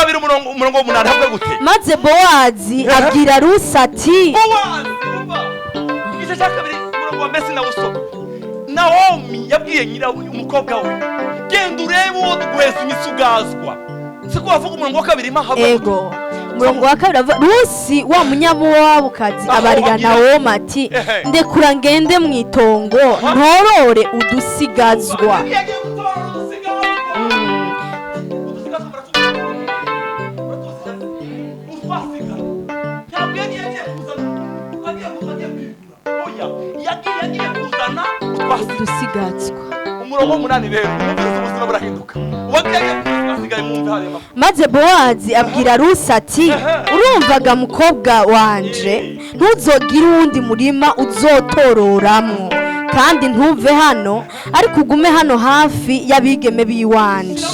Kabiri, umurongo w'umunani havuga gute? Maze Bowazi abwira Rusi ati: Bowazi, umva, igice cya kabiri, umurongo wa mbese nawusoma. Nawomi yabwiye nyira umukobwa we: "Genda urebe uwo duguheza imisugazwa." Siko bavuga? Umurongo wa kabiri havuga gute? Ego, umurongo wa kabiri avuga: Rusi wa Munyamowabukazi Aho abarira Nawomi ati: "Ndekura ngende mu itongo ntorore udusigazwa." Yagiye gutora udusigazwa. Udusigazwa muratuzi, muratuzi, utwasiga. Ntabwo yagiye agiye kuzana, agiye kwigura, oya, yagiye kuzana utwasiga. Udusigazwa. Umurongo w'umunani rero, umvise, ubuzima burahinduka. Uwagiye agiye kuzana asigaye, mwumve hariya amakuru. Maze Bowazi abwira Rusi ati: "Urumvaga mukobwa wanje, ntuzogire uwundi murima uzotororamwo, kandi ntuve hano, ariko ugume hano hafi y'abigeme b'iwanje.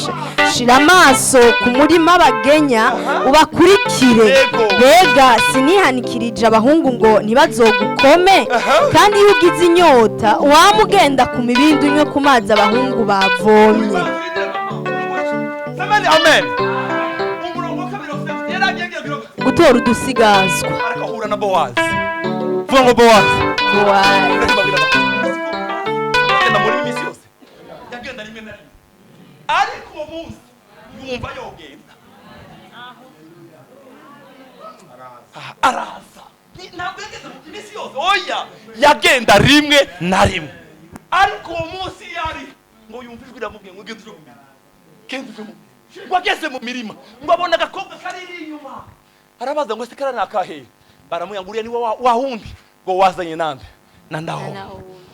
Shira amaso ku murima bagenya, ubakurikire." "Mbega sinihanikirije abahungu ngo ntibazogukome? Kandi iyo ugize inyota, wama ugenda ku mibindi unywe ku mazi abahungu bavomye." Amen, amen. Umurongo wa kabiri wavuze ngo yari agiye kugira ngo Gutora udusigazwa. Ariko ahura na Bowazi. Vuga ngo Bowazi. Bowazi. Reka mbabwire amakuru. Yagenda muri iminsi yose, yagenda rimwe na rimwe, ariko uwo munsi yumva yogenda. Araza. Ntabwo yagenda iminsi yose, oya, yagenda rimwe na rimwe, ariko uwo munsi yari ngo yumve ijwi riramubwiye ngo: "Genda uje mu mirima, genda uje mu mirima." Ngo ageze mu mirima, ngo abona agakobwa kari inyuma. Arabaza ngo: "Ese kariya ni akahehe?" Baramubwira ngo: "Uriya ni wa wundi ngo wazanye nande na Nawomi."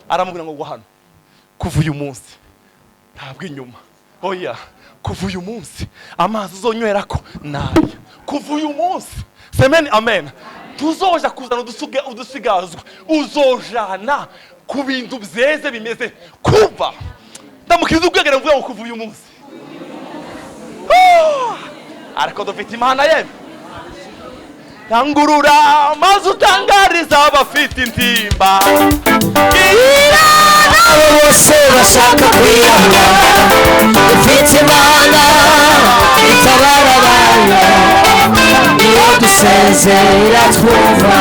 Aramubwira ngo: "Gwa hano kuva uyu munsi, ntabwo inyuma, oya, kuva uyu munsi amazi uzonywerako naya. Kuva uyu munsi, semeni amen, tuzoja kuzana udusigazwa, uzojana ku bintu byeze bimeze." Kuva ndamukiza ubwenge, mvuga ngo kuva uyu munsi. Ah! Ariko dufite Imana yemwe. Rangurura maze utangariza abafite intimba. Abo bose bashaka kwiyahura, dufite Imana itabara abantu. Iyo dusenze iratwumva.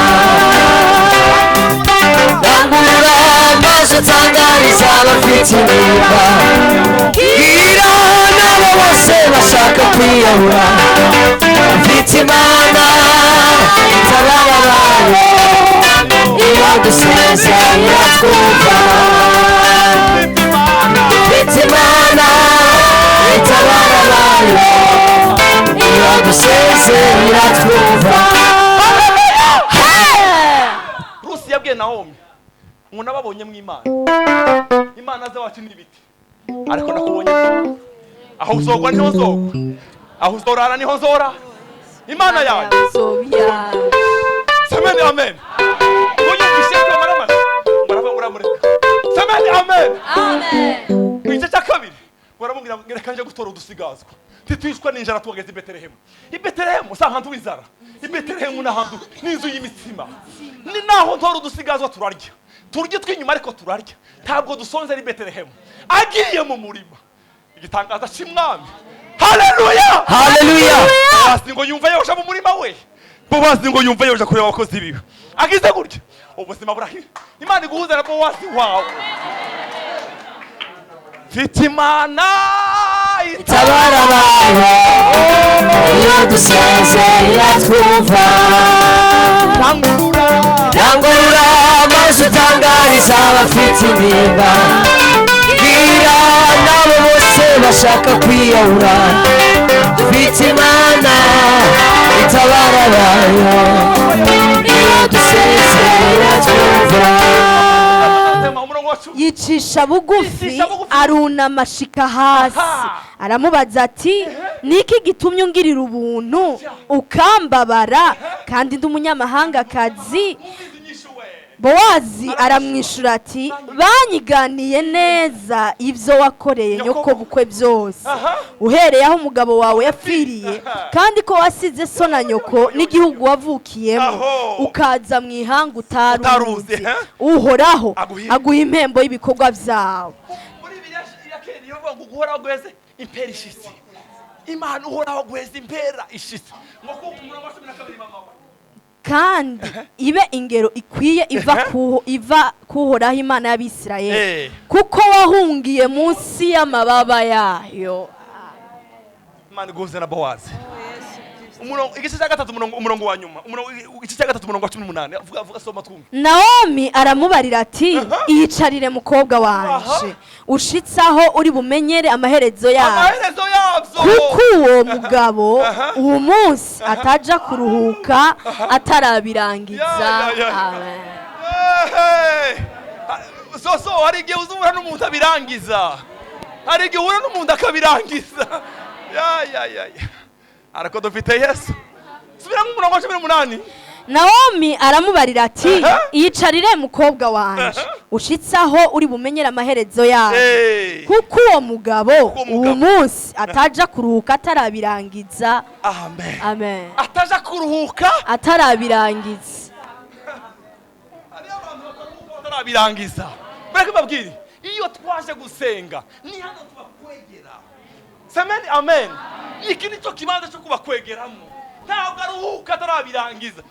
Rangurura maze utangariza abafite intimba, bwira n'abo bose bashaka kwiyahura, dufite Imana itabara abantu. Iyo dusenze iratwumva. Dufite Imana itabara abantu. Iyo dusenze iratwumva. Rusi yabwiye Nawomi ngo: "Nababonye mu Imana, imana zawacu ni ibiti, ariko nakubonye. Aho uzogwa niho nzogwa, aho uzorara niho nzora, Imana yawe Semeni amen. Ngo yumvise ko amara baravuga ngo uramureka. Semeni amen. Mu gice cya kabiri baramubwira ngo: "Reka nje gutora udusigazwa, ntitwishwa n'inzara tuhageze i Betelehemu." I Betelehemu si ahantu w'inzara, i Betelehemu ni ahantu n'inzu y'imitsima. Ni naho ntora udusigazwa turarya, turya tw'inyuma, ariko turarya, ntabwo dusonze ari i Betelehemu. Agiye mu murima, igitangaza cy'umwami, haleluya! Haleluya! Bowazi ngo yumva yoja mu murima we. Bowazi ngo yumva yoja kureba abakozi biwe. Agize gutya, ubuzima burahira. Imana iguhuza na Bowazi wawe. Mfite Imana itabara abantu. Iyo dusenze iratwumva. Itangurura. Rangurura maze utangariza abafite intimba, bwira n'abo bose bashaka kwiyahura, dufite Imana itabara abantu. Iyo dusenze iratwumva. Umurongo wa 10. Yicisha bugufi, Yicisha bugufi. arunama ashika hasi. Aramubaza ati: "Niki gitumye ungirira ubuntu ukambabara, kandi ndi umunyamahangakazi?" Umvize inyishu we. Bowazi aramwishura ati: "Banyiganiye neza ibyo wakoreye nyoko bukwe byose, uhereye aho umugabo wawe yapfiriye, kandi ko wasize so na nyoko n'igihugu wavukiyemo, ukaza mu ihanga utaruzi, utaruzi. Eh? Uhoraho Aguhe aguha impembo y'ibikorwa byawe." Muri Bibiliya ya kera iyo bavuga ngo guhoraho guheze impera ishitsi. Imana Uhoraho guheza impera ishitse. Ngo kuko umurongo wa 12, mama we. Kandi ibe ingero ikwiye iva kuhoraho Imana y'Abisirayeli, kuko wahungiye munsi y'amababa yayo. Imana iguhuze na Bowazi. Umurongo, igice cya gatatu, umurongo wa nyuma, umurongo, igice cya gatatu, umurongo wa 18. Vuga, vuga, soma twumve. Nawomi aramubarira ati: "Iyicarire, mukobwa wanje, ushitse aho uri bumenyere amaherezo yayo, amaherezo yabyo, kuko uwo mugabo uwo munsi ataja kuruhuka atarabirangiza." Ya, ya, ya. Amen. Hey! So hari igihe uzubura n'umuntu abirangiza, hari igihe uhura n'umuntu akabirangiza. Ya, ya, ya, ya. Ariko dufite Yesu. Subiramo umurongo wa 18. Nawomi aramubarira ati: "Iyicarire, mukobwa wanje, ushitse aho uri bumenyere amaherezo yayo, kuko uwo mugabo uwo mugabo. uwo munsi ataja kuruhuka atarabirangiza." Amen. Amen. Ataja kuruhuka atarabirangiza. Hariyo abantu bataruhuka batarabirangiza. Mureke mbabwire, iyo twaje gusenga ni hano tubakwegera. Semeni amen. Iki nicyo kibanza cyo kubakwegeramo. Ntabwo aruhuka atarabirangiza.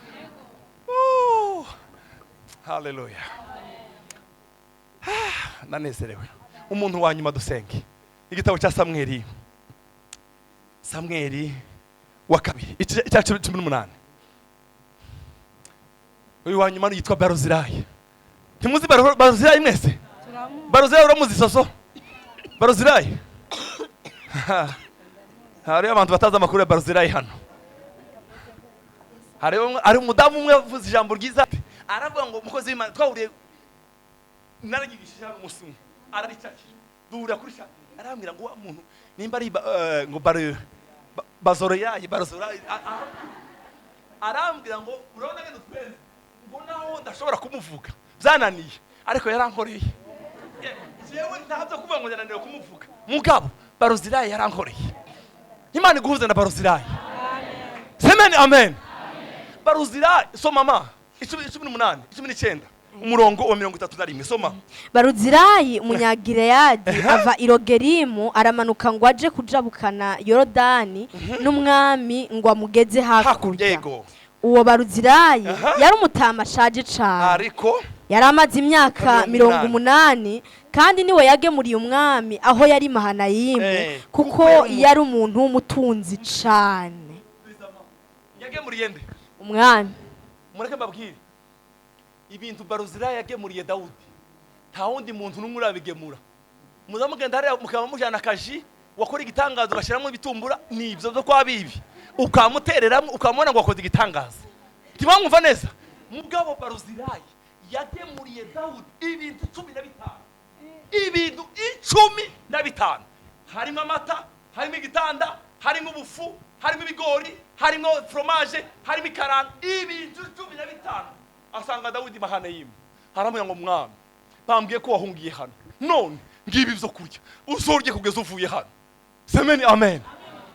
Uh, haleluya! Ah, nanezerewe. Umuntu wa nyuma dusenge, igitabo cya Samweli, Samweli wa kabiri, igice cya 18. Uyu wa nyuma yitwa Baruzilayi. Ntimuzi Baruzilayi mwese? Baruzilayi uramuzi? Soso Baruzilayi, hariyo abantu batazi amakuru ya Baruzilayi hano. Hari umudamu umwe wavuze ijambo ryiza, aravuga ngo: "Umukozi w'Imana twahuriye, naranyigishije hano umunsi umwe, araricakira, duhurira kuri shati, arambwira ngo wa muntu nimba ari ngo bazoroyayi barozorayi, arambwira ngo urabona ngene utwenze, ngo naho ndashobora kumuvuga byananiye, ariko yarankoreye." Jewe ntabyo kuvuga ngo yananiwe kumuvuga, mugabo Baruzilayi yarankoreye. Imana iguhuze na Baruzilayi. Semeni amen. Baruzilayi, soma mama, 18, 19, umurongo wa 31, soma. Baruzilayi Umunyagileyadi ava i Rogerimu, aramanuka ngo aje kujabukana Yorodani n'umwami ngo amugeze hakurya. Hakurya. Yego. Uwo Baruzilayi yari umutama ashaje cane, ariko yari amaze imyaka 80. 80, kandi niwe yagemuriye umwami aho yari Mahanayimu, kuko kuko yari umuntu w'umutunzi cane. Yagemuriye nde? Umwami. Mureke mbabwire ibintu Baruzilayi yagemuriye Dawudi, nta wundi muntu n'umwe urabigemura. Muza mugenda hariya mukaba mujyana akaji, wakora igitangaza ugashyiramo ibitumbura, ni ibyo byo kwa bibi, ukamutereramo, ukamubona ngo wakoze igitangaza. Ntibamwumva neza. Mugabo Baruzilayi yagemuriye Dawudi ibintu 15, ibintu 15, harimo amata, harimo igitanda, harimo ubufu, harimo ibigori, harimo fromage, harimo ikaranga, ibintu 15. Asanga Dawidi Mahanayimu, aramubwira ngo: "Mwami, bambwiye ko wahungiye hano, none ngibi ibyo kurya, uzorye kugeza uvuye hano." Semeni amen.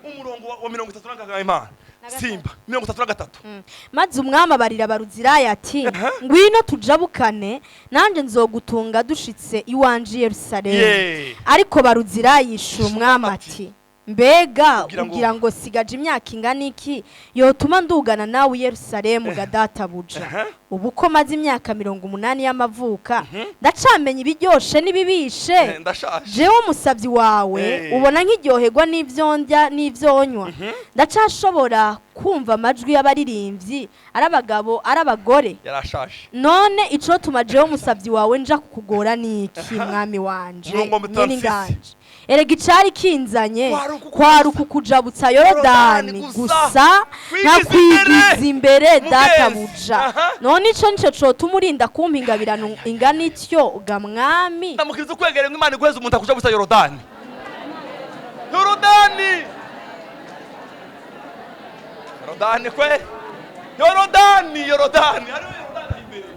Umurongo wa 33 Imana simba, 33. Maze umwami abarira Baruzilayi ati: "Ngwino tujabukane, nanjye nzogutunga dushitse iwanje i Yerusalemu." Ariko Baruzilayi yishura umwami ati: "Mbega ugira ngo ugira ngo sigaje imyaka ingana iki yotuma ndugana nawe i Yerusalemu ga databuja? Ubu ko maze imyaka 80 y'amavuka, ndacamenya ibiryoshe n'ibibishe? Ndashaje. Jewe umusabyi wawe, ubona nk'iryoherwa n'ibyo ndya n'ibyo nywa? Ndacashobora kumva amajwi y'abaririmbyi, ari abagabo ari abagore? Yarashaje. None icotuma jewe umusabyi wawe nja kukugora niki, mwami wanje Umurongo wa nyene 36. inganje? Erega icari kinzanye kwari ukukubuza kwari ukukujabutsa Yorodani Yorodani gusa. gusa, kwigiza nkakwigiza imbere mugenzi. databuja. None ico nico cotuma urinda kumpa ingabirano ingana ityo, ga mwami?" Ndamukiriza ukwegere ngo Imana iguheze umuntu akuja gusa Yorodani, Yorodani, Yorodani kwe, Yorodani, Yorodani, hariho Yorodani imbere.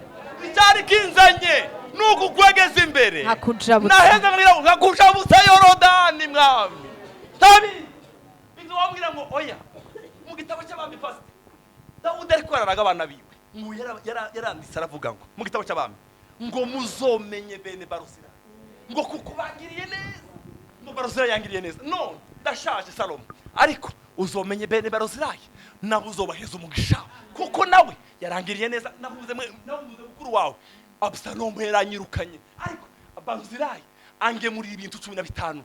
Icyari kinzanye ni ukukwegeza imbere. Nkakujabutsa. Naheza ngira nkakujabutsa Yorodani, mwami. Tabi inzu wambwira ngo oya. Mu gitabo cy'Abami, pastor Dawudi ariko araraga abana biwe, ngo yaranditse aravuga ngo mu gitabo cy'Abami ngo: "Muzomenye bene Baruzira, ngo kuko bangiriye neza, ngo Baruzira yangiriye neza. None ndashaje, Salomo." Ariko uzomenye bene Baruzilayi nabo uzobaheza umugisha, kuko nawe yarangiriye neza. Navuze navuze mukuru wawe Abusalomu yaranyirukanye, ariko Baruzilayi angemurira ibintu 15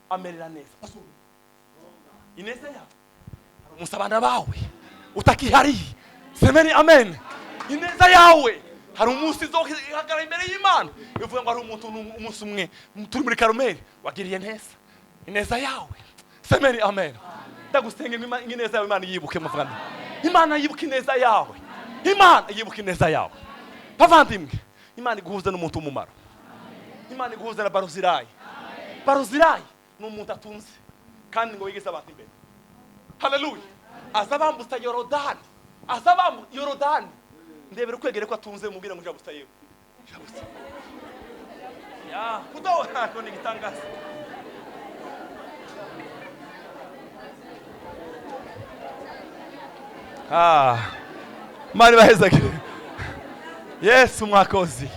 amerera neza. Ineza yawe umunsi abana bawe utakihariye, semeni amen. Ineza yawe hari umunsi izohagarara imbere y'Imana ivuga ngo hari umuntu umunsi umwe turi muri Karumeli wagiriye neza. Ineza yawe, semeni amen. Ndagusenga ineza yawe Imana yibuke, muvandimwe. Imana yibuke ineza yawe, Imana yibuke ineza yawe. Bavandimwe, Imana iguhuze n'umuntu w'umumaro. Imana iguhuze na Baruzilayi. Baruzilayi ni umuntu atunze kandi ngo yigeze abantu imbere. Haleluya. Aza bambutsa Yorodani, aza bambutsa Yorodani. Ndebera ukwegere ko atunze, mubwira ngo jabutsa yewe. Jabutsa. Ya, kudoha ko ni gitangaza. Ah. Mari baheza. Yesu mwakozi.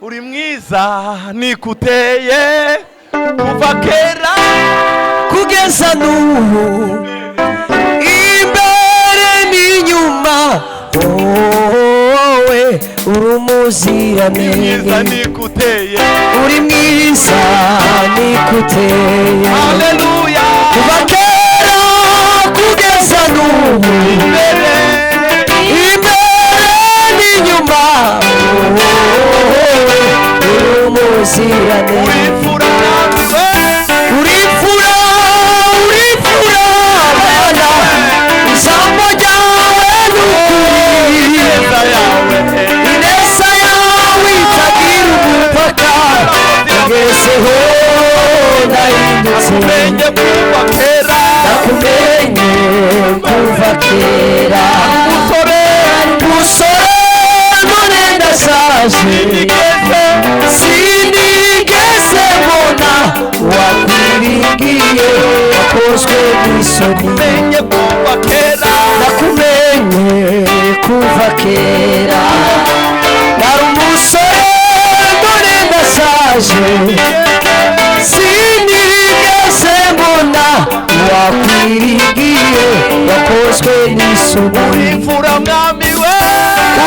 Uri mwiza nikuteye kuva kera kugeza n'ubu, imbere n'inyuma wowe uri umuziranenge. Nikuteye, uri mwiza nikuteye. Haleluya. Kuva kera kugeza n'ubu, imbere imbere n'inyuma wowe uri umuziranenge. Urifura Urifura, urifura Mana, ijambo ryawe ni ukuri. ineza yawe, Ineza yawe itagira umupaka, ngezeho ndahindutse. Menye kuva kera, Nakumenye kuva kera, musore musore none ndashaje, sinigeze sinigeze mbona wakwiringiye wakozwe n'isoni. Menye kuva kera, Nakumenye kuva kera, nari umusore none ndashaje, sinigeze mbona wakwiringiye wakozwe n'isoni. Urifura mwami we,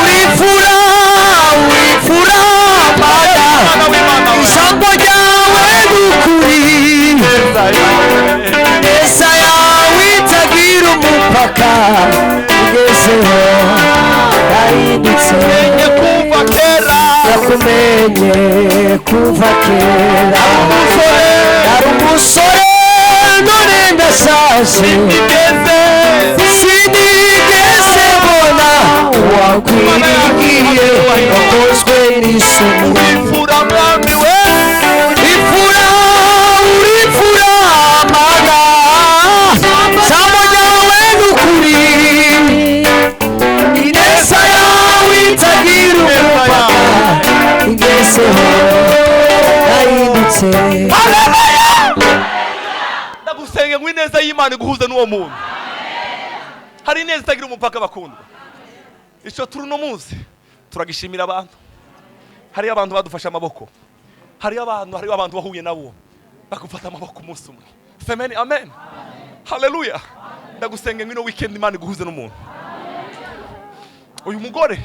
Urifura, urifura Mana, ijambo ryawe ni ukuri. Ineza yawe, Ineza yawe itagira umupaka, ugezeho ndahindutse. Menye kuva kera, Nakumenye kuva kera, musore nari umusore none ndashaje, sinigeze sinigeze mbona wakwiringiye wakozwe n'isoni. Urifura mwami we, Ifura, urifura Mana, ijambo ryawe ni ukuri. Ineza yawe itagira umupaka, ingezeho ndahindutse. Ndagusenga ngo ineza y'Imana iguhuze n'uwo muntu. Hari ineza itagira umupaka bakundwa. Icyo turi uno munsi turagishimira abantu. Hariyo abantu badufashe amaboko, hariyo abantu wahuye nabo bagufata amaboko umunsi umwe. Semeni amen. Haleluya. Ndagusenga ngo ino weekend Imana iguhuze n'umuntu. Uyu mugore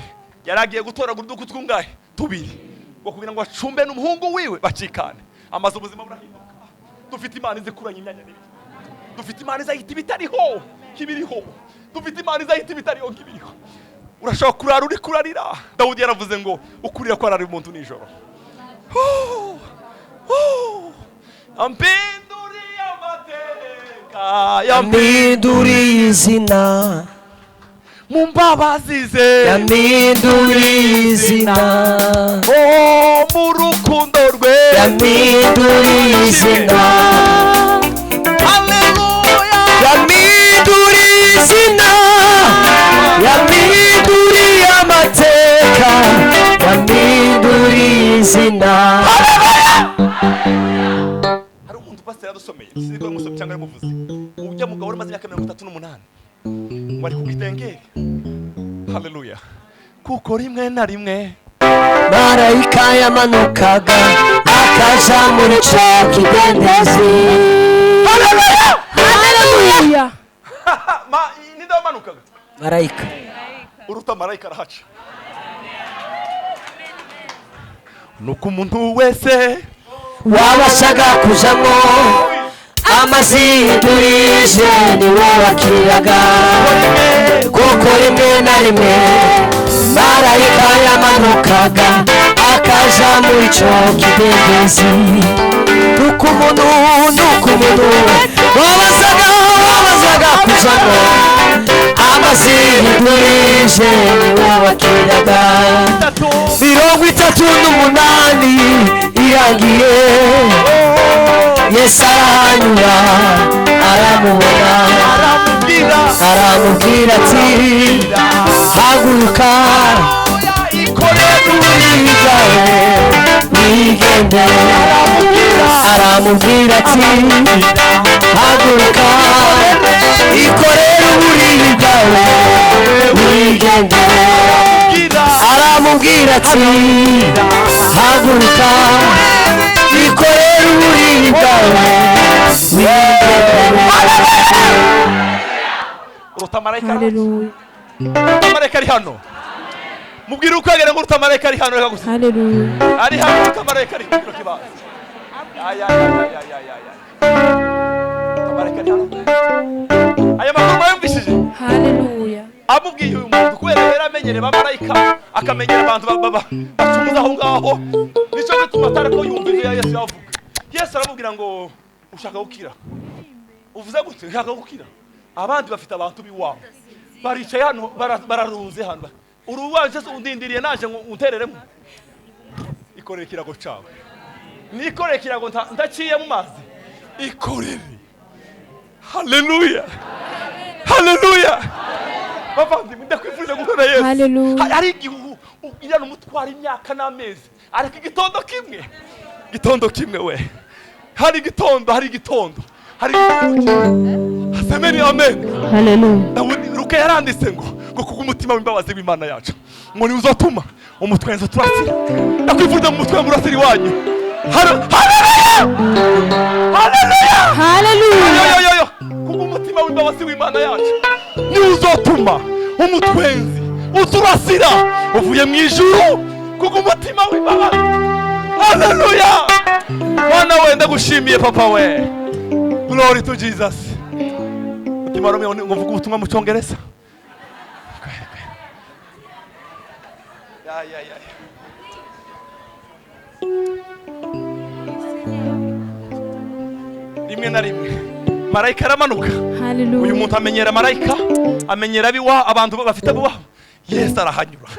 yaragiye gutoragura uduku twungahe tubiri ngo kugira ngo acumbe n'umuhungu wiwe bacikane, amaze ubuzima burahinduka. Dufite Imana izikuranye imyanya n'ibiri, dufite Imana izahita ibitariho kibiriho, dufite Imana izahita ibitariho kibiriho. Urashobora kurara uri kurarira. Dawudi yaravuze ngo ukurira ko arara umuntu nijoro. Ampinduriye amateka, Yampinduriye izina, mu mbabazi ze, yampinduriye izina, oh mu rukundo rwe, yampinduriye izina, haleluya, yampinduriye izina, yampinduriye amateka, yampinduriye izina. Hari umuntu pasiteri yadusomeye, sinzi ko yamusomye cyangwa yamuvuze. Ujya mugabo wari umaze imyaka 38 ngo ari ku gitengeri. Haleluya. Kuko rimwe na rimwe Marayika yamanukaga akaja muri ca kidendezi. Haleluya. Haleluya. Ninde wamanukaga? Marayika. Uruta marayika arahaca. Nuko umuntu wese wabashaga kujamo amazi yidurije niwe wakiraga, kuko rimwe na rimwe marayika yamanukaga akaja muri ico kidendezi. Nuko umuntu wabazaga kujamo amazi yidurije niwe wakiraga. 38 irangiye, Yesu arahanyura aramubona, aramubwira ati haguruka ikorere uburiri bwawe wigendere. Aramubwira ati haguruka ikorere uburiri bwawe wigendere. Aramubwira ati haguruka ikorere uburiri bwawe wigendere. Uruta marayika. Haleluya. Uruta marayika ari hano. Mubwire uko yagera ngo uruta marayika ari hano, reka gusa. Haleluya. Ari hano uruta marayika ari kino kibanza. Ay ay ay ay ay ay. Uruta marayika ari hano. Aya makuru mwayumvishije? Haleluya. Amubwiye uyu muntu kubera yari amenyereye abamarayika, akamenyera abantu bacumuza aho ngaho, nicyo gituma atari ko yumva ibyo Yesu yavuga. Yesu aramubwira ngo ushaka gukira? Uvuze gute? Ushaka gukira? Abandi bafite abantu biwabo baricaye hano, bararunze hano. Uruwaje undindiriye naje ngo untereremo. Ikorere ikirago cawe. Nikorere ikirago ndaciye mu mazi. Ikorere. Haleluya. Haleluya. Bavandimwe, ndakwifuriza guhura na Yesu. Hari igihe ujyana umutwara imyaka n'amezi, ariko igitondo kimwe, igitondo kimwe we, hari igitondo, hari igitondo, hari igitondo kimwe. Asemeni amen. Haleluya. Dawudi Luka yaranditse ngo kuko umutima w'imbabazi w'Imana yacu ngo ni uzatuma umutwenzo turasira. Ndakwifuriza mu mutwe murasira iwanyu. Haleluya. Haleluya. Haleluya. Kuko umutima w'imbabazi w'Imana yacu ni uzatuma umutwenzi uturasira uvuye mu ijuru, kuko umutima w'imbabazi. Haleluya. Mwana we, ndagushimiye papa we. Glory to Jesus. Mutima rumwe ngo mvuge ubutumwa mu Cyongereza. Ya ya ya. Rimwe na rimwe marayika aramanuka. Haleluya. Uyu muntu amenyera marayika, amenyera abiwa, abantu bafite abiwa. Yesu arahanyura.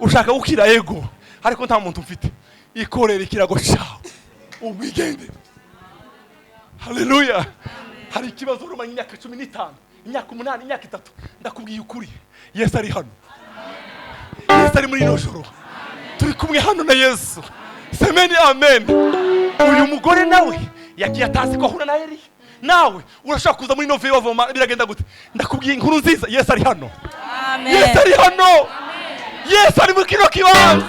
Ushaka gukira? Yego, ariko nta muntu mfite. Ikorere ikirago cyawe ubwigendere. Haleluya. Hari ikibazo urumanye imyaka 15, imyaka 8, imyaka 3. Ndakubwiye ukuri, Yesu ari hano. Yesu ari muri ino joro. Turi kumwe hano na Yesu. Semeni amen. Uyu mugore nawe yagiye atazi ko ahura na Eliya. Nawe urashaka kuza muri nove bavoma biragenda gute? Ndakubwiye inkuru nziza, Yesu ari hano. Amen. Yesu ari hano. Yesu ari mu kino kibanza.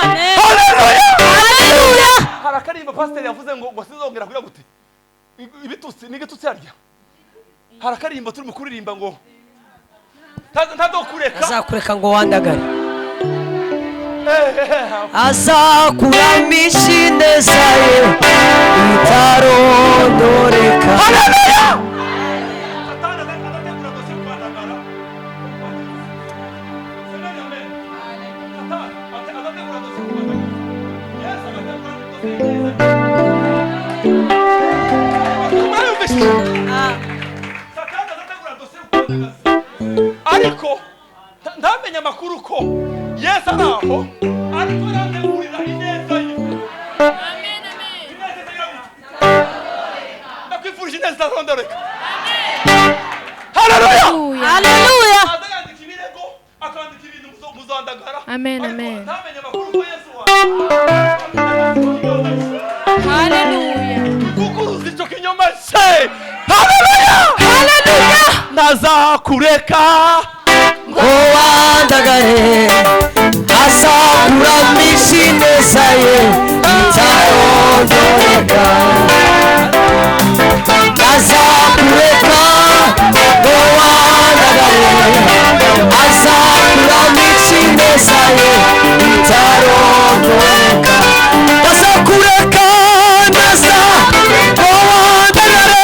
Amen. Haleluya. Haleluya. Hari akarimba pasiteri yavuze ngo sinzongera kugira gute? Ibitutsi n'igitutsi harya. Hari akarimba turi mu kuririmba ngo ntazokureka, azakureka ngo wandagare, azakuramisha ineza ye itarondoreka. Haleluya. Satani adategura dosiye kwandagara. Satani adategura dosiye kwandagara. Yesu agategura dosiye neza. Satani adategura dosiye kwandagaza, ariko ntamenye amakuru ko Yesu ari aho, ariko arategurira ineza ye. Amen, amen. Ineza itagira gute? Ndakwifurije ineza itarondoreka. Haleluya. Haleluya. Aza yandika ibirego, akandika ibintu muzandagara. Amen, Ariko amen. ntamenye amakuru ko Yesu wanjye. Haleluya. Kukuruza icyo kinyoma cye. Haleluya. Haleluya. Ntazakureka ngo wandagare, azakuramisha ineza ye itarondoreka. Azakureka ngo wandagare, azakuramutsa ineza ye itarondoreka. Azakureka neza ngo wandagare,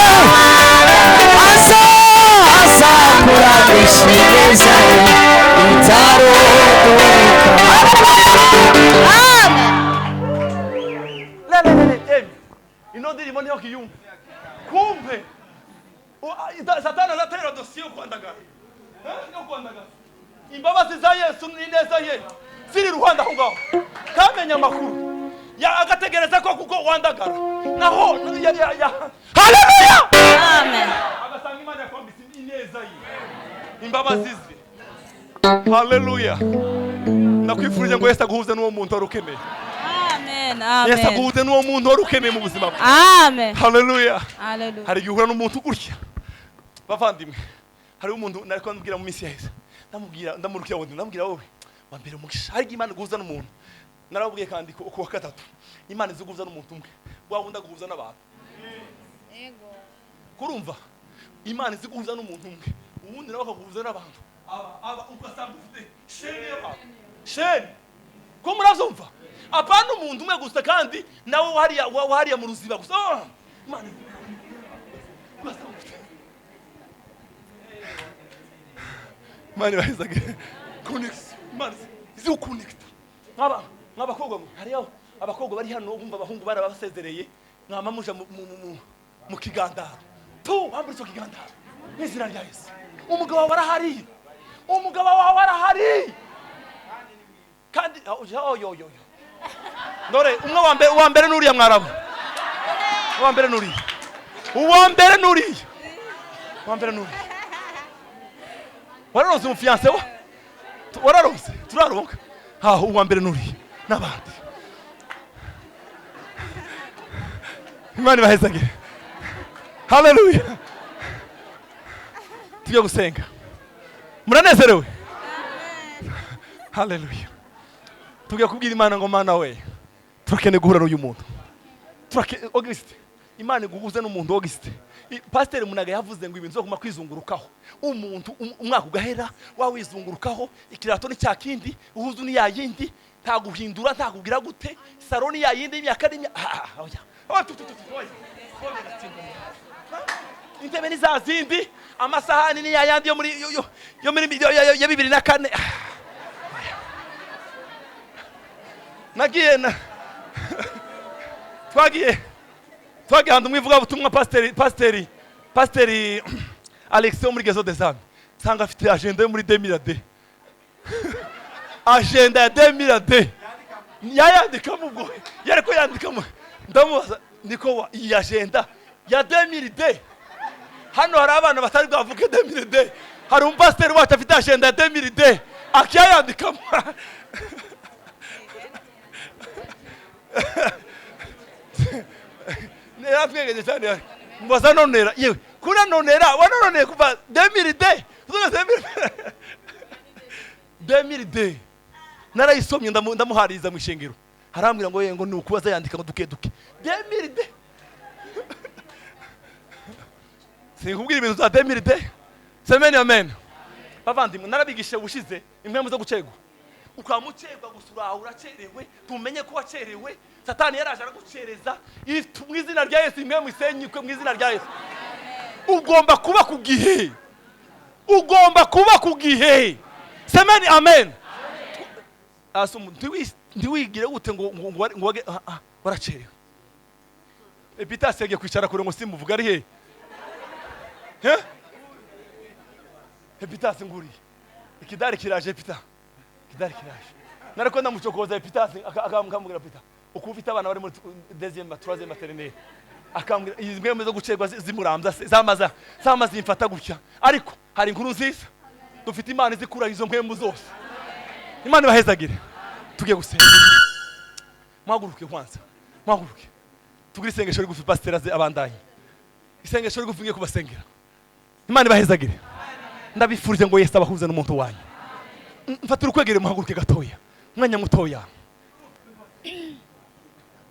azakuramutsa ineza ye itarondoreka. Lelelele, emi ino ndirimbo niyo kiyumva kumbe Satani azatera dosiye yo kwandagara. Yo kwandagara. Imbabazi za Yesu n'ineza ye ziri iruhande aho ngaho, kamenya amakuru ya agategereza ko kuko wandagara naho ya ya ya. Haleluya! Amen. Agasanga Imana yakwambitse ineza ye, imbabazi ze. Haleluya! Ndakwifurije ngo Yesu aguhuze n'uwo muntu wari ukeneye. Amen. Yesu Amen. aguhuze n'uwo muntu wari ukeneye mu buzima bwe. Amen. Haleluya! Hallelujah. Hari igihe uhura n'umuntu gutya, bavandimwe. Hariho umuntu nari ndamubwira mu minsi yaheze, ndamubwira, ndamurukira wundi, ndamubwira: "Wowe wa mbere umugisha." Hari igihe Imana iguhuza n'umuntu. Narababwiye kandi ku wa gatatu, Imana izi guhuza n'umuntu umwe, wa wundi aguhuza n'abantu. Kurumva, Imana izi guhuza n'umuntu umwe, uwundi nawe akaguhuza n'abantu. Aba ugasanga ufite chaîne y'abantu, chaîne ko murabyumva, apana umuntu umwe gusa, kandi nawe wahariya wahariya mu ruziba gusa. Ah, Imana ugasanga ufite Imana ibahezaga connection. Imana izi gukonekita nk'aba nk'abakobwa mwe. Hariyo abakobwa bari hano bumva abahungu barabasezereye, mwama muja mu kigandaro tu wambura icyo kigandaro mu izina rya Yesu. Umugabo wawe arahari, umugabo wawe arahari kandi oh, yo yo yo, ndore umwe wa mbere, uwa mbere nuriya mwarabu, uwa mbere nuriya, uwa mbere nuriya, uwa mbere nuriya. Wararonse umufiancé wa wararonse? Turaronka aho uwa mbere nuriya n'abandi. Imana ibahezagire. Haleluya! Tujye gusenga. Muranezerewe? Haleluya! Tugiye kubwira Imana ngo: "Mana we, turakeneye guhura n'uyu muntu." Auguste, Imana iguhuze n'umuntu. Auguste, Pasiteri Munaga yavuze ngo ibintu zo kwizungurukaho umuntu umwaka ugahera wawizungurukaho, ikirato ni cya kindi, uhuzu ni ya yindi, nta guhindura, nta kugira gute, saro ni ya yindi y'imyaka n'imyaka. Ah, ah, oya. Oh, tu, tu, tu, tu, oya. Oya, gatsindwa. Intebe ni za zindi, amasahani ni ya yandi yo muri yo muri ya 2004. Ah, oya. Nagiye na twagiye ahantu mu ivugabutumwa, pasiteri Alex wo muri Gezo des Âmes, nsanga afite agenda yo muri 2002, agenda ya 2002 yayandikamo. Ubwo yari ko yandikamo, ndamubaza: "Niko wa iyi agenda ya 2002?" Hano hari abana batari bwavuke 2002. Hari umupasiteri wacu afite agenda ya 2002 akiyayandikamo. Yaratwegeje cyane. Mubaza nonera yewe kuranonera, wanononeye kuva 2002 tuzoga 2002. Narayisomye, ndamuhariza mu ishengero, arambwira ngo ye ngo ni ukubaza yandika ngo duke duke 2002. Sinkubwira ibintu za 2002. Semeni amen. Bavandimwe, narabigishije ubushize impamvu zo gucegwa. Ukamucerwa gusa, uraho uracerewe, tumenye ko wacerewe, Satani yaraje aragucereza. Mu izina rya Yesu, imwe musenyukwe mu izina rya Yesu. Ugomba kuba ku gihe, ugomba kuba ku gihe. Semeni amen. Asumu ntiwigire gute ngo ah, ah, waracerewe. Epitasi yagiye kwicara kure ngo simuvuga. Ari he? He? Epitasi nguriye ikidari kiraje. Epita, ikidari kiraje. Nariko ndamucokoza Epitasi, akamubwira: "Pita, uko ufite abana bari muri deuxième, troisième maternelle?" Akambwira izi mbwembe zo gucerwa zimurambya zamaza zamaze zimfata gutya. Ariko hari inkuru nziza: dufite Imana izikura izo mpwemu zose. Imana ibahezagire. Tugiye gusenga. Muhaguruke kwanza, muhaguruke tugire isengesho rigufi. Pasiteri aze abandanye isengesho rigufi. Ngiye kubasengera. Imana ibahezagire. Ndabifurije ngo Yesu abahuze n'umuntu wanyu. Mfatira ukwegere, muhaguruke gatoya, umwanya mutoya.